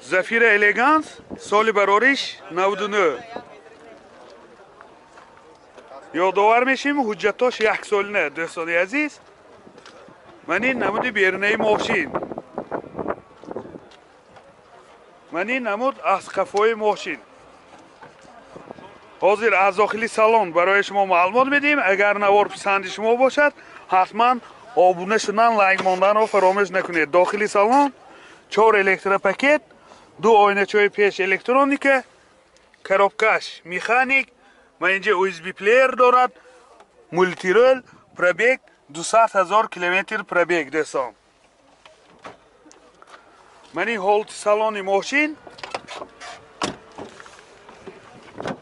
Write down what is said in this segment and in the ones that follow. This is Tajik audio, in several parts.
Зафира Элеганс соли барориш 99. Ёдовар мешем ҳуҷҷатош яксолина, дӯстони азиз. Ман ин намуди берунаи мошин. Ман ин намуд аз қафои мошин. Ҳозир аз дохили салон барои шумо маълумот медиҳем. Агар навор писанди шумо бошад, ҳатман обуна шудан, лайк монданро фаромӯш накунед. Дохили салон 4 электропакет, 2 ойначаҳои пеш электроника, коробкаш механик, ва инҷа USB плеер дорад, мултирол, пробег 200 000 километр пробег дӯстон. Ман ин ҳолати салони мошин,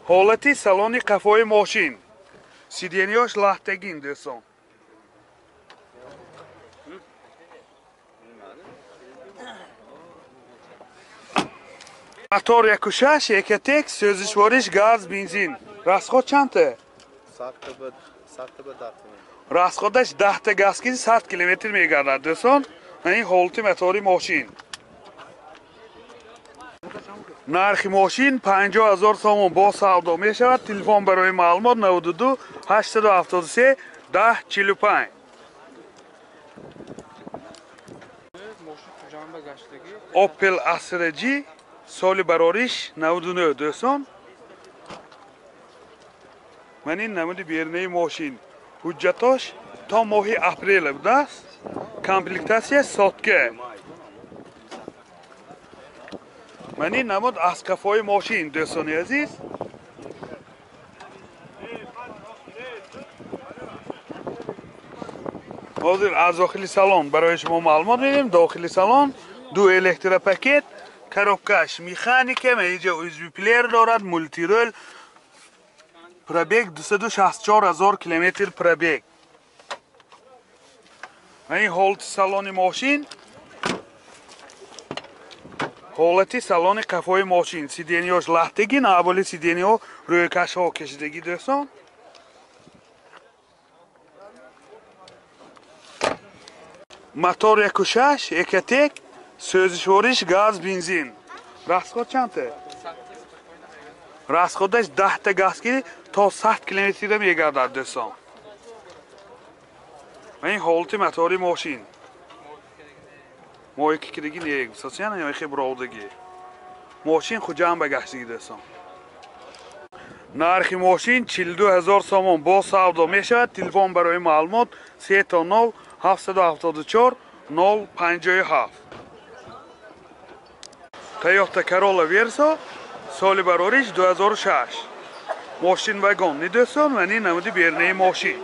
ҳолати салони қафои мошин, сиденьяш лаҳтагин дӯстон. Мотор 1.6 Экотек, сӯзишвориш газ, бензин. Расход чандта? Расходаш 10 та газ ки 100 километр мегардад дӯстон. Ин ҳолати мотори мошин. Нархи мошин 50 000 сомон бо савдо мешавад. Телефон барои маълумот 92 873 10 45. Opel Astra G соли барориш 99 дӯстон. Ман ин намуди берунаи мошин. Ҳуҷҷатош то моҳи апрел будааст. Комплектатсия сотка. Ман ин намуд аз қафои мошин дӯстони азиз. Ҳозир аз дохили салон барои шумо маълумот медиҳем. Дохили салон 2 электропакет, коробкаш механика, инҷа USB плеер дорад, мултирол, пробег 264 000 километр пробег. Ин ҳолати салони мошин, ҳолати салони қафои мошин, сиденьяш лаҳтагин, аввали сиденьяҳо рӯйкашҳо кашидагӣ дӯстон. Мотор 1.6 Экотек, сӯзишвориш газ, бензин. Расход чандта? Расходаш 10 та газ ки то 100 километр мегардад дӯстон. Ин ҳолати мотори мошин. Моҳи кидаги не, сосяна ё хе бровдаги. Мошин Хуҷанд ба гаштаги дӯстон. Нархи мошин 42 000 сомон бо савдо мешавад. Телефон барои маълумот 3 0 774 057. Toyota Corolla Verso соли барориш 2006. Мошин вагон ни дӯстон, ва ин намуди берунаи мошин.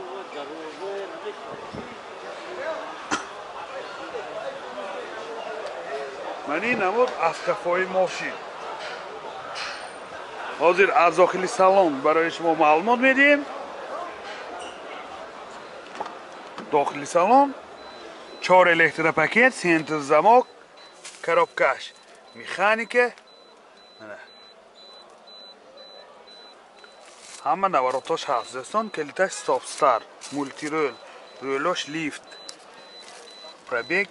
Ман ин намуд аз қафои мошин. Ҳозир аз дохили салон барои шумо маълумот медиҳем. Дохили салон 4 электропакет, центр замок, коробкаш механика. Ҳама наворотош ҳаст дӯстон. Калиташ стоп-старт, мултирол, рӯлош лифт, пробег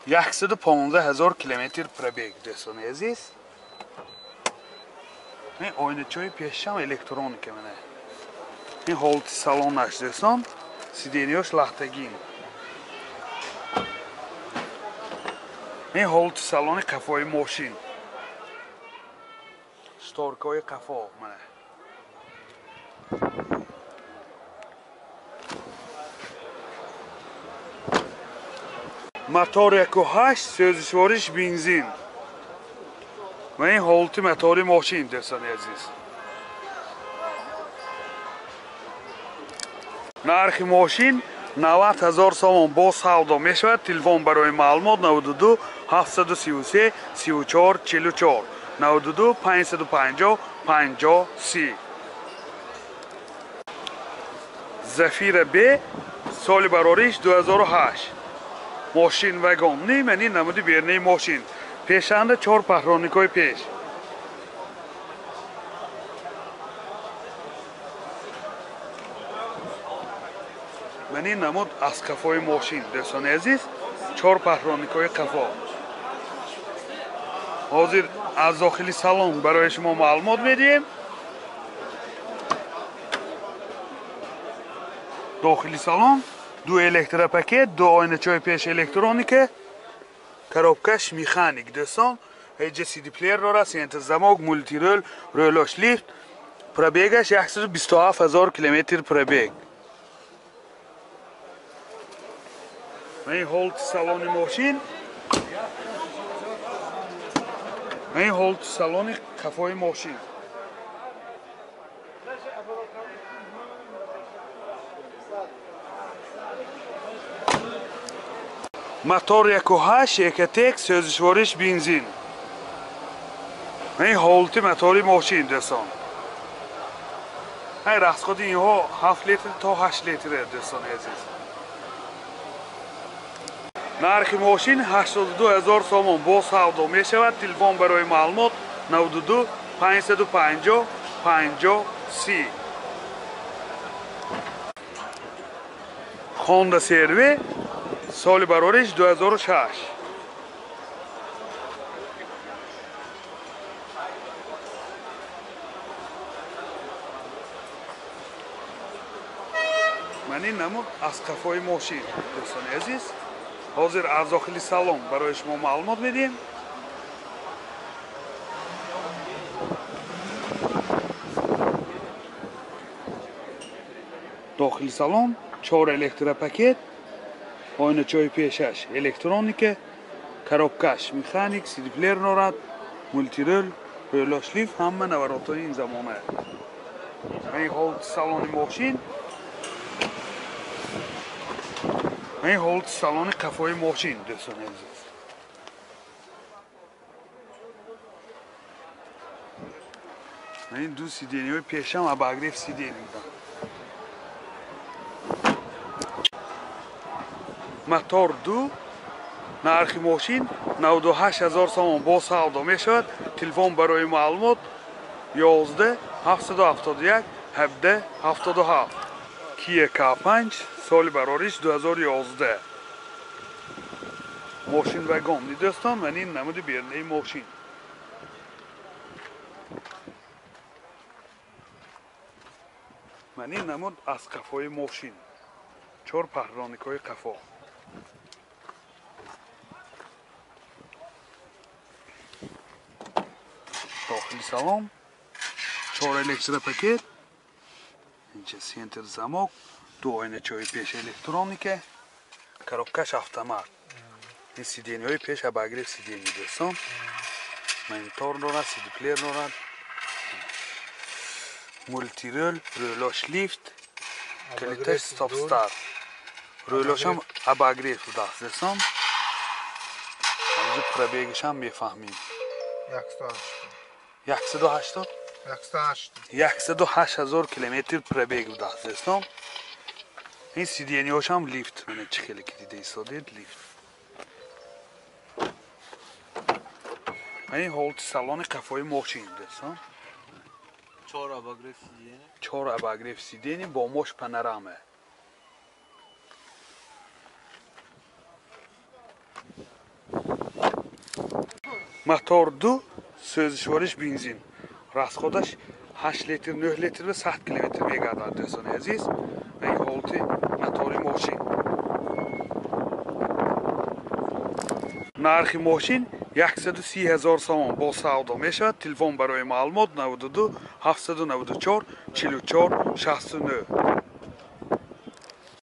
115 000 километр пробег дӯстони азиз. Ин ойначаҳои пешам электроника мана. Ин ҳолати салонаш дӯстон, сиденьяш лаҳтагин. Ин ҳолати салони қафои мошин. Шторкаҳои қафо мана. Мотор 1.8 сӯзишвориш бензин. Ва ин ҳолати мотори мошин дӯстони азиз. Нархи мошин 90 000 сомон бо савдо мешавад. Телефон барои маълумот 92 733 34 44 92 550 50 30. Зафира Б соли барориш 2008. Мошин вагон ни, ман ин намуди берунаи мошин. Пешанда 4 патроникҳои пеш. Ман ин намуд аз қафои мошин дӯстони азиз. чор паҳроникҳои қафо. Ҳозир аз дохили салон барои шумо маълумот медиҳем. Дохили салон ду электропакет, ду оиначаҳои пеш электроника, коробкаш механик дӯстон. Ҳеҷ CD плеер дорад, центр замок, мултирол, рӯлош лифт. Пробегаш 127 ҳазор километр пробег. Ин ҳолати салони мошин, ин ҳолати салони қафои мошин. Мотор 1.8 Экотек, сӯзишвориш бензин. Ин ҳолати мотори мошин дӯстон. Ин расходи инҳо 7 литр то 8 литр дӯстони азиз. Нархи мошин 82 ҳазор сомон бо савдо мешавад. Телефон барои маълумот 92 550 50 30. Honda CR-V соли барориш 2006. Ман ин намуд аз қафои мошин дӯстони азиз. Ҳозир аз дохили салон барои шумо маълумот медиҳем. Дохили салон чор электропакет, оиначаҳои пешаш электроника, коробкаш механик, CD-плеер дорад, мултирол, рӯлош лифт, ҳама наворотҳои ин замона. Ин ҳолати салони мошин, ин ҳолати салони қафои мошин дӯстони азиз. Ин ду сидениҳои пешам обогрев сидени буданд. Мотор 2, нархи мошин 98 ҳазор сомон бо савдо мешавад. Телефон барои маълумот 11 771 17 77. Kia K5 соли барориш 2011. Мошин вагон дӯстон, ман ин намуди берунаи мошин. Ман ин намуд аз қафои мошин. Чор паҳроникҳои қафо. Дохили салон чор электропакет, инҷа центр замок, ду оиначаҳои пеш электроника, коробкаш автомат. Ин сидениҳои пеш обогрев сидени дӯстон. Монитор дорад, CD-плеер дорад, мултирол, рӯлош лифт, калиташ стоп-старт. Рӯлошам обогрев будааст дӯстон. Ҳозир пробегашам мефаҳмем. 180 108 ҳазор километр пробег будааст дӯстон. Ин сидениҳошам лифт, мана чӣ хеле ки дида истодед лифт. Ин ҳолати салони қафои мошин дӯстон. Чор обогрев сидени бо мош панорама. Мотор 2, сӯзишвориш бензин. Расходаш 8 литр, 9 литр ва 100 километр мегардад дӯстони азиз. Ин ҳолати мотори мошин. Нархи мошин 130 ҳазор сомон бо савдо мешавад. Телефон барои маълумот 92 794 44 69.